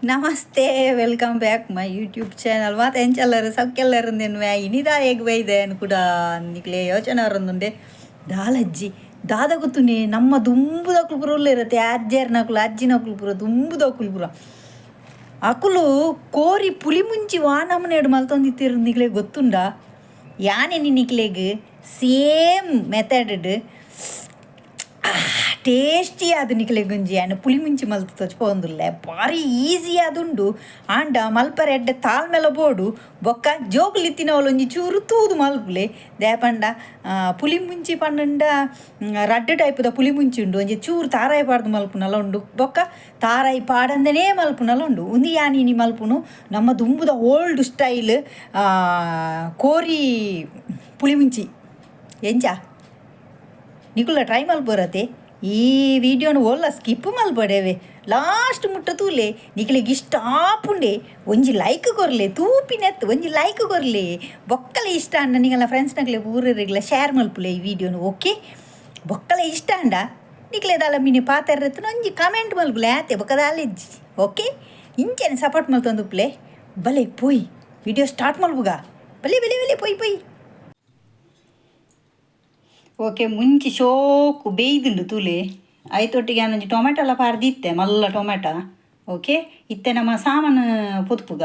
Namaste, welcome back my YouTube channel. ಮಾತ ಎಂಚಲ್ಲರು ಸೌಕ್ಯಲ್ಲರು ಇನಿದ ಹೇಗ್ ಬೈದೆ ಕೂಡ ನಿಕ್ಲೆ ಯೋಚನೆ ಅವರೊಂದುಂಡೆ ದಾಲಜ್ಜಿ ದಾದ ಗೊತ್ತುನೆ ನಮ್ಮ ದುಂಬುದಕ್ಲು ಪೂರ ಉಲ್ಲೇರತ್ತೆ ಅಜ್ಜೆರ್ನಕ್ಲು ಅಜ್ಜಿನಕ್ಲು ಪೂರ ದುಂಬುದಕ್ಲು ಪೂರ ಅಕುಲು ಕೋರಿ ಪುಲಿ ಮುಂಚಿ ವಾನಮನೇಡು ಮಲ್ತೊಂದಿತ್ತಿರು ನಿಕ್ಲೆ ಗೊತ್ತುಂಡ ಯಾನೆ ನಿಕ್ಲೆಗ್ same method tasty ಅದು ನಿಕ್ಲೆ ಗುಂಜಿ ಆ್ಯಂಡ್ ಪುಳಿ ಮುಂಚಿ ಮಲ್ತು ತೋಚ್ಪೊಂದುಲ್ಲೆ ಭಾರಿ ಈಸಿ ಆದುಂಡು. ಆಂಡ ಮಲ್ಪರೆ ಎಡ್ಡೆ ತಾಳ್ಮೆಲ ಬೋಡು ಬೊಕ್ಕ ಜೋಕುಲು ಒಂಜಿ ಚೂರು ತೂದು ಮಲ್ಪುಲೆ ದಾಯೆಪಂಡ ಪುಳಿ ಮುಂಚಿ ಪಂಡ ರಡ್ಡ್ ಟೈಪುದ ಪುಳಿ ಮುಂಚಿ ಉಂಡು, ಒಂಜಿ ಚೂರು ತಾರಾಯಿ ಪಾಡ್ದು ಮಲ್ಪುನಲ ಉಂಡು, ಬೊಕ್ಕ ತಾರಾಯಿ ಪಾಡಂದನೇ ಮಲ್ಪುನಲ ಉಂಡು. ಉಂದು ಯಾನ್ ಇನಿ ಮಲ್ಪುನು ನಮ್ಮ ದುಂಬುದ ಓಲ್ಡ್ ಸ್ಟೈಲ್ ಕೋರಿ ಪುಳಿ ಮುಂಚಿ. ಎಂಚ ನಿಕುಲ ಟ್ರೈ ಮಲ್ಪುರತೆ ಈ ವಿಡಿಯೋನ ಓಲ್ಲ ಸ್ಕಿಪ್ ಮಲ್ಪಡೇವೆ, ಲಾಸ್ಟ್ ಮುಟ್ಟ ತೂಲೆ. ನಿಕಲೆಗ್ ಇಷ್ಟ ಆಪುಂಡೆ ಒಂಜಿ ಲೈಕ್ ಕೊರ್ಲೆ, ತೂಪಿನೆತ್ತು ಒಂಜಿ ಲೈಕ್ ಕೊರ್ಲೆ. ಬೊಕ್ಕಲೆ ಇಷ್ಟ ಅಂಡ ನಿಗಲ ಫ್ರೆಂಡ್ಸ್ನಕ್ಲೆ ಪೂರೆರೆಗ್ಲ ಶೇರ್ ಮಲ್ಪುಲೆ ಈ ವಿಡಿಯೋನು. ಓಕೆ, ಬೊಕ್ಕಲೆ ಇಷ್ಟ ಅಂಡ ನಿಕ್ಲೆ ದಾಲ ಮಿನಿ ಪಾತೆರ್ರೆತ್ತನ ಒಂಜಿ ಕಮೆಂಟ್ ಮಲ್ಪುಲೆ ಆತೆ, ಬೊಕ್ಕ ದಾಲೆಜ್ಜಿ. Okay, ಇಂಚೆನೆ support ಮಲ್ತೊಂದುಪ್ಪುಲೆ. ಬಲೆ ಪೋಯ್ ವಿಡಿಯೋ ಸ್ಟಾರ್ಟ್ ಮಲ್ಪುಗ. ಬಲೆ ಬಲೆ ಬಲೆ ಪೋಯ್ ಪೋಯ್. ಓಕೆ, ಮುಂಚಿ ಶೋಕು ಬೇಯ್ದುಂಡು ತೂಲೆ. ಐತೊಟ್ಟಿಗೆ ಒಂಜಿ ಟೊಮೆಟೊ ಎಲ್ಲ ಪಾರ್ದಿತ್ತೆ, ಮಲ್ಲ ಟೊಮೆಟೊ. ಓಕೆ, ಇತ್ತೆ ನಮ್ಮ ಸಾಮಾನು ಪೊತ್ಪುಗ.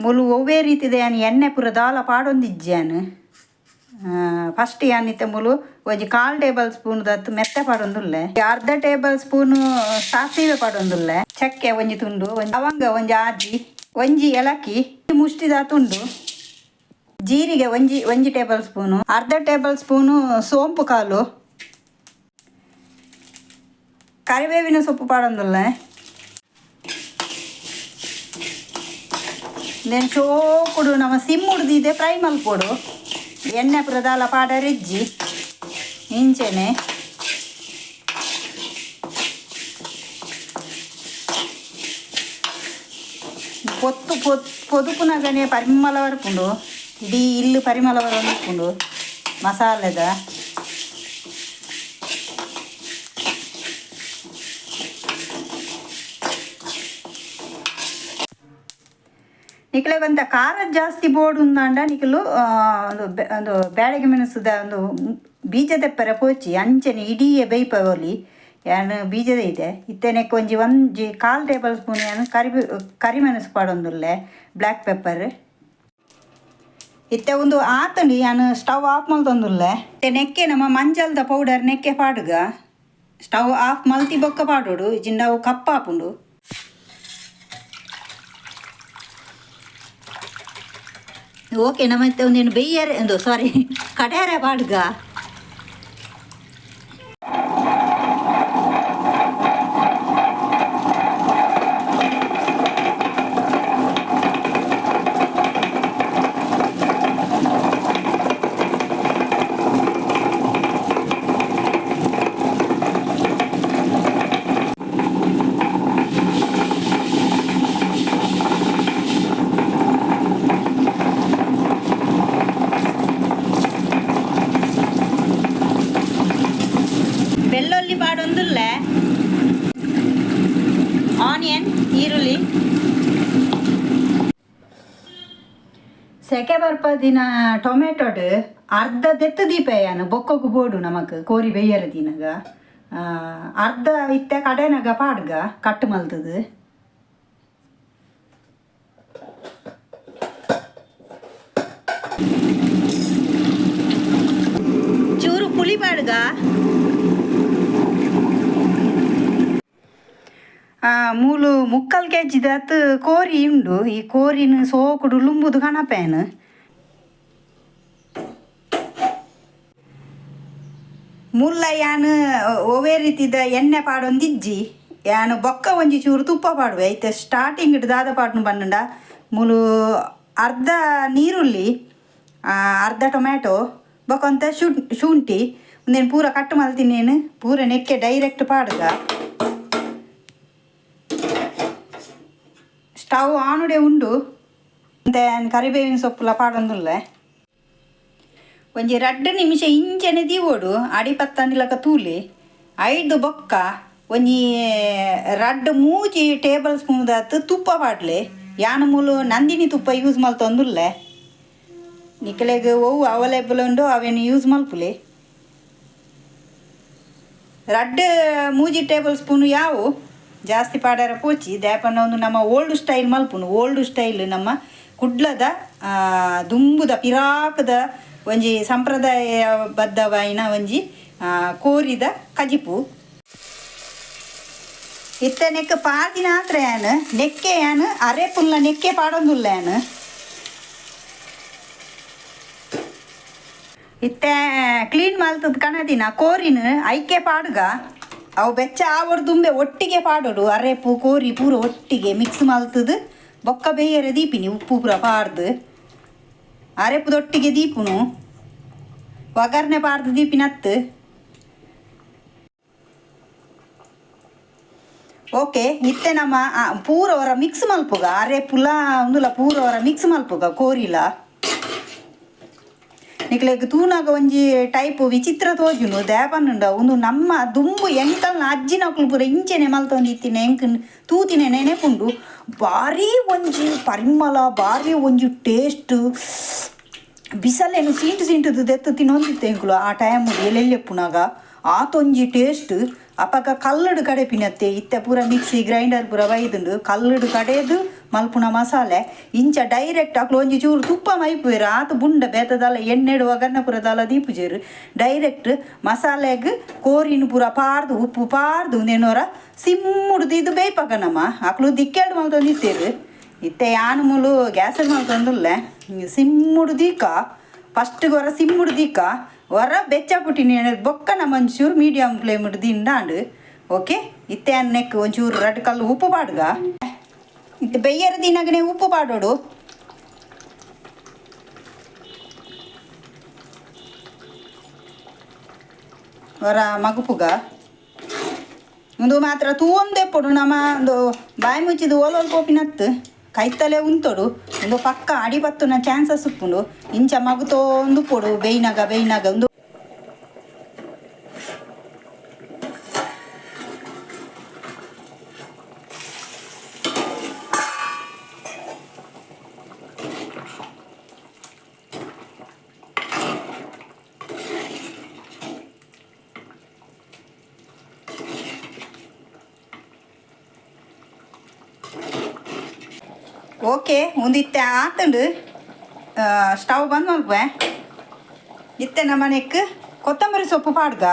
ಮುಲು ಒವ್ವೇ ರೀತಿದ ಯಾನ್ ಎಣ್ಣೆ ಪೂರ ದಾಲ ಪಾಡೊಂದಿಜ್ಜಾನು. ಫಸ್ಟ್ ಯಾನ್ ಇತ್ತೆ ಮುಲು ಒಂಜಿ ಕಾಲ್ ಟೇಬಲ್ ಸ್ಪೂನ್ ದತ್ತು ಮೆತ್ತೆ ಪಾಡೊಂದುಲ್ಲೆ, ಅರ್ಧ ಟೇಬಲ್ ಸ್ಪೂನ್ ಸಾಸಿವೆ ಪಾಡೊಂದುಲ್ಲೆ, ಚಕ್ಕೆ ಒಂಜಿ ತುಂಡು, ಒಂಜಿ ಲವಂಗ ಒಂಜಿ ಆಜಿ, ಒಂಜಿ ಏಲಕ್ಕಿ ಮುಷ್ಟಿದ ತುಂಡು, ಜೀರಿಗೆ ಒಂಜಿ ಒಂಜಿ ಟೇಬಲ್ ಸ್ಪೂನು, ಅರ್ಧ ಟೇಬಲ್ ಸ್ಪೂನು ಸೋಂಪು ಕಾಲು, ಕರಿಬೇವಿನ ಸೊಪ್ಪು ಪಾಡೊಂದುಲ್ಲೆ. Then ಶೋಕುಡು ನಮ್ಮ ಸಿಮ್ ಉಡ್ದಿದೆ ಫ್ರೈ ಮಲ್ಪೊಡು. ಎಣ್ಣೆ ಪೂರ ದಾಲ ಪಾಡರಿಜ್ಜಿ ಇಂಚೆನೆ. ಪೊತ್ತು ಪೊದುಪುನಗನೆ ಪರಿಮಳ ಬರ್ಪುಂಡು, ಇಡೀ ಇಲ್ಲು ಪರಿಮಳ ಬರೋಂದಿಪ್ಪುಂಡು ಮಸಾಲೆದ. ನಿಕ್ಲೆ ಒಂತ ಖಾರ ಜಾಸ್ತಿ ಬೋಡು ಉಂದಾಂಡ ನಿಕಲು ಒಂದು ಒಂದು ಬ್ಯಾಡಗಿ ಮೆಣಸುದ ಒಂದು ಬೀಜ ತೆಪ್ಪರೆ ಪೋಚಿ, ಅಂಚನೆ ಇಡೀ ಬೇಯ್ಪವೊಲಿ. ಯಾನ್ ಬೀಜದ ಇದೆ ಇತ್ತೆ ನೆಕ್ ಒಂಜಿ ಒಂಜಿ ಕಾಲ್ ಟೇಬಲ್ ಸ್ಪೂನ್ ಯಾನ್ ಕರಿಮೆಣಸು ಪಾಡೊಂದುಲ್ಲೆ, ಬ್ಲ್ಯಾಕ್ ಪೆಪ್ಪರ್. ಇತ್ತೆ ಒಂದು ಆತಂಡು, ಯಾನ್ ಸ್ಟವ್ ಆಫ್ ಮಲ್ತೊಂದುಲ್ಲೆ. ಇತ್ತೆ ನೆಕ್ಕೆ ನಮ್ಮ ಮಂಜಲ್ದ ಪೌಡರ್ ನೆಕ್ಕೆ ಪಾಡುಗ. ಸ್ಟವ್ ಆಫ್ ಮಲ್ತಿ ಬೊಕ್ಕ ಪಾಡೋಡು, ಇಜ್ಜಿಂಡ ಅವು ಕಪ್ಪಾಪುಂಡು. ಓಕೆ, ನಮ್ಮ ಇತ್ತೆ ಒಂದೇನು ಬೆಯ್ಯರೆ ಒಂದು ಸಾರಿ ಕಡ್ಯಾರೆ ಪಾಡುಗ. ಬೆಳ್ಳುಳ್ಳಿ ಪಾಡೊಂದುಲ್ಲೆ, ಆನಿಯನ್ ಈರುಳ್ಳಿ. ಸೆಕೆ ಬರ್ಪದಿನ ಟೊಮೆಟೊಡ್ ಅರ್ಧ ದೆತ್ತು ದೀಪಯಾನ ಬೊಕ್ಕೊಗು ಬೋಡು ನಮಕ್ ಕೋರಿ ಬೆಯ್ಯರ ದಿನಗ. ಅರ್ಧ ಇತ್ತೆ ಕಡೆನಗ ಪಾಡ್ಗ ಕಟ್ ಮಲ್ತದು. ಚೂರು ಪುಳಿ ಪಾಡ್ಗ. ಮೂಲು ಮುಕ್ಕಲ್ ಕೆಜಿದಾತ್ ಕೋರಿ ಉಂಡು. ಈ ಕೋರಿನ ಸೋಕುಡು ಲುಂಬುದು ಕಣಪೇನು. ಮುಲ್ಲ ಯಾನ್ ಒವ್ವೇ ರೀತಿದ ಎಣ್ಣೆ ಪಾಡೊಂದಿಜ್ಜಿ. ಯಾನ್ ಬೊಕ್ಕ ಒಂಜಿ ಚೂರು ತುಪ್ಪ ಪಾಡುವೆ. ಐತೆ ಸ್ಟಾರ್ಟಿಂಗ್ ದಾದ ಪಾಡ್ನು ಪಂಡ ಮೂಲು ಅರ್ಧ ನೀರುಳ್ಳಿ, ಅರ್ಧ ಟೊಮ್ಯಾಟೊ, ಬೊಕ್ಕ ಶುಂಠಿ ಉಂದೆನ್ ಪೂರ ಕಟ್ ಮಲ್ತಿನೇನು ಪೂರ ನೆಕ್ಕೆ ಡೈರೆಕ್ಟ್ ಪಾಡುಗ. ಸ್ಟವ್ ಆನುಡೆ ಉಂಡು. ಕರಿಬೇವಿನ ಸೊಪ್ಪುಲ ಪಾಡೊಂದುಲ್ಲೆ. ಒಂಜಿ ರಡ್ಡ್ ನಿಮಿಷ ಇಂಚನೆ ದೀವೊಡು, ಅಡಿಪತ್ತಂದಿಲಕ ತೂಲಿ. ಐದು ಬೊಕ್ಕ ಒಂಜಿ ರಡ್ಡ್ ಮೂಜಿ ಟೇಬಲ್ ಸ್ಪೂನ್ ದಾತ್ ತುಪ್ಪ ಪಾಡ್ಲೆ. ಯಾನ್ ಮೂಲು ನಂದಿನಿ ತುಪ್ಪ ಯೂಸ್ ಮಲ್ತೊಂದುಲ್ಲೆ. ನಿಕಲೆಗ್ ಒವು ಅವೈಲೇಬಲ್ ಉಂಡು ಅವೆನ್ ಯೂಸ್ ಮಲ್ಪುಲೆ. ರಡ್ಡ್ ಮೂಜಿ ಟೇಬಲ್ ಸ್ಪೂನ್ ಯಾವು ಜಾಸ್ತಿ ಪಾಡಾರ ಪೋಚಿ. ದಾಯೆಪಂಡ ಉಂದು ನಮ್ಮ ಓಲ್ಡ್ ಸ್ಟೈಲ್ ಮಲ್ಪುನು. ಓಲ್ಡ್ ಸ್ಟೈಲ್ ನಮ್ಮ ಕುಡ್ಲದ ದುಂಬುದ ಪಿರಾಕದ ಒಂಜಿ ಸಂಪ್ರದಾಯ ಬದ್ಧವಾಯಿನ ಒಂಜಿ ಕೋರಿದ ಕಜಿಪು. ಇತ್ತೆ ನೆಕ್ ಪಾಡ್ದಿನ ಆತ್ರ ಯಾನ್ ನೆಕ್ಕೆ ಯಾನ್ ಅರೆಪುಲ್ಲ ನೆಕ್ಕೆ ಪಾಡೊಂದುಲ್ಲ ಯಾನ್. ಇತ್ತೆ ಕ್ಲೀನ್ ಮಲ್ತದ ಕಣದಿನ ಕೋರಿನ ಐಕೆ ಪಾಡುಗ. ಅವು ಬೆಚ್ಚ ಆವಡ್ ದುಂಬೆ ಒಟ್ಟಿಗೆ ಪಾಡೋಡು. ಅರೆಪು ಕೋರಿ ಪೂರ ಒಟ್ಟಿಗೆ ಮಿಕ್ಸ್ ಮಲ್ತದ ಬೊಕ್ಕ ಬೇಯರೆ ದೀಪಿನಿ ಉಪ್ಪು ಪೂರ ಪಾಡ್ದು. ಅರೆಪುದೊಟ್ಟಿಗೆ ದೀಪುನು, ಒಗ್ಗರಣೆ ಪಾಡ್ದು ದೀಪಿನತ್ತು. ಓಕೆ, ಇತ್ತೆ ನಮ್ಮ ಪೂರ ಹೊರ ಮಿಕ್ಸ್ ಮಲ್ಪುಗ. ಅರೆಪುಲ ಉಂದುಲ ಪೂರ ಹೊರ ಮಿಕ್ಸ್ ಮಲ್ಪುಗ ಕೋರಿಲ. ನಿಕ್ಲೆಗ್ ತೂನಾಗ ಒಂಜಿ ಟೈಪ್ ವಿಚಿತ್ರ ತೋಜುಂಡು. ದಾಯೆಪಂಡ ಉಂದು ನಮ್ಮ ದುಂಬು ಎಂಕಲ್ನ ಅಜ್ಜಿನಕುಲು ಪೂರ ಇಂಚೆನೆ ಮಲ್ತೊಂದಿತ್ತಿನ ಎಂಕ್ ತೂತಿನ ನೆನೆಪುಂಡು. ಬಾರಿ ಒಂಜಿ ಪರಿಮಳ, ಬಾರಿ ಒಂಜಿ ಟೇಸ್ಟ್. ಬಿಸಲೆನು ಸೀಂಟು ಸೀಂಟುದು ದೆತ್ತು ತಿನ್ನೊಂದಿತ್ತೆ ಎಂಕುಲು ಆ ಟೈಮ್ ಎಲ್ಲೆಲ್ಲೆಪ್ಪುನಾಗ. ಆತೊಂಜಿ ಟೇಸ್ಟ್. ಅಪಗ ಕಲ್ಲುಡು ಕಡೆಪಿನತ್ತೆ. ಇತ್ತೆ ಪೂರ ಮಿಕ್ಸಿ ಗ್ರೈಂಡರ್ ಪೂರ ಬೈದುಂಡು. ಕಲ್ಲುಡು ಕಡೆದು ಮಲ್ಪುನ ಮಸಾಲೆ ಇಂಚ ಡೈರೆಕ್ಟ್ ಅಕ್ಲು ಒಂಜಿ ಚೂರು ತುಪ್ಪ ಮೈಪುವೆರ್. ಆತು ಬುಂಡ ಬೇತದಲ್ಲ ಎಣ್ಣೆಡು ಒಗ್ಗರಣೆ ಪೂರ ದಾಲ ದೀಪುಜೆರ್. ಡೈರೆಕ್ಟ್ ಮಸಾಲೆಗ್ ಕೋರಿನ್ ಪೂರ ಪಾಡ್ದು ಉಪ್ಪು ಪಾಡ್ದು ಉಂದೆನೊರ ಸಿಮ್ಮುಡು ದೀದ್ ಬೇಯ್ಪಗ ನಮ. ಅಕ್ಲು ದಿಕ್ಕೆಲ್ಡ್ ಮಲ್ತೊಂದಿತ್ತೆರ್. ಇತ್ತೆ ಯಾನ್ ಮೂಲು ಗ್ಯಾಸಡ್ ಮಲ್ತೊಂದುಲ್ಲೆ. ಸಿಮ್ಮುಡು ದೀಕ ಫಸ್ಟ್ಗೆ ಹೊರ ಸಿಮ್ಮುಡು ದೀಕ ಹೊರ ಬೆಚ್ಚ ಪುಟ್ಟಿನ ಬೊಕ್ಕ ನಮ್ಮ ಒಂಚೂರು ಮೀಡಿಯಮ್ ಫ್ಲೇಮ್ ದಿಂಡಾಂಡ್. ಓಕೆ, ಇತ್ತೆ ನೆಕ್ ಒಂಚೂರು ರಡ್ಡ್ ಕಲ್ಲು ಉಪ್ಪು ಪಾಡ್ಗ. ಇತ್ತೆ ಬೆಯ್ಯರ ದಿನಗನೆ ಉಪ್ಪು ಪಾಡೋಡು. ಹೊರ ಮಗುಪುಗ ಉಂದು ಮಾತ್ರ ತೂವೊಂದೆಪ್ಪೊಡು ನಮ. ಒಂದು ಬಾಯಿ ಮುಚ್ಚಿದು ಓಲೋಲ್ ಪೋಪಿನತ್ತು ಕೈತಲೆ ಉಂತೊಡು. ಉಂದು ಪಕ್ಕ ಅಡಿ ಪತ್ತುನ ಚಾನ್ಸಸ್ ಉಪ್ಪುಂಡು. ಇಂಚ ಮಗುತೊಂದು ಪೊಡು ಬೇಯ್ನಾಗ ಬೇಯ್ನಾಗ ಉಂದು. ಓಕೆ, ಉಂದು ಇತ್ತೆ ಆತುಂಡು. ಸ್ಟವ್ ಬಂದ್ ಮಲ್ಪುವೆ. ಇತ್ತೆ ನಮ್ಮ ನೆಕ್ ಕೊತ್ತಂಬರಿ ಸೊಪ್ಪು ಪಾಡ್ಗ.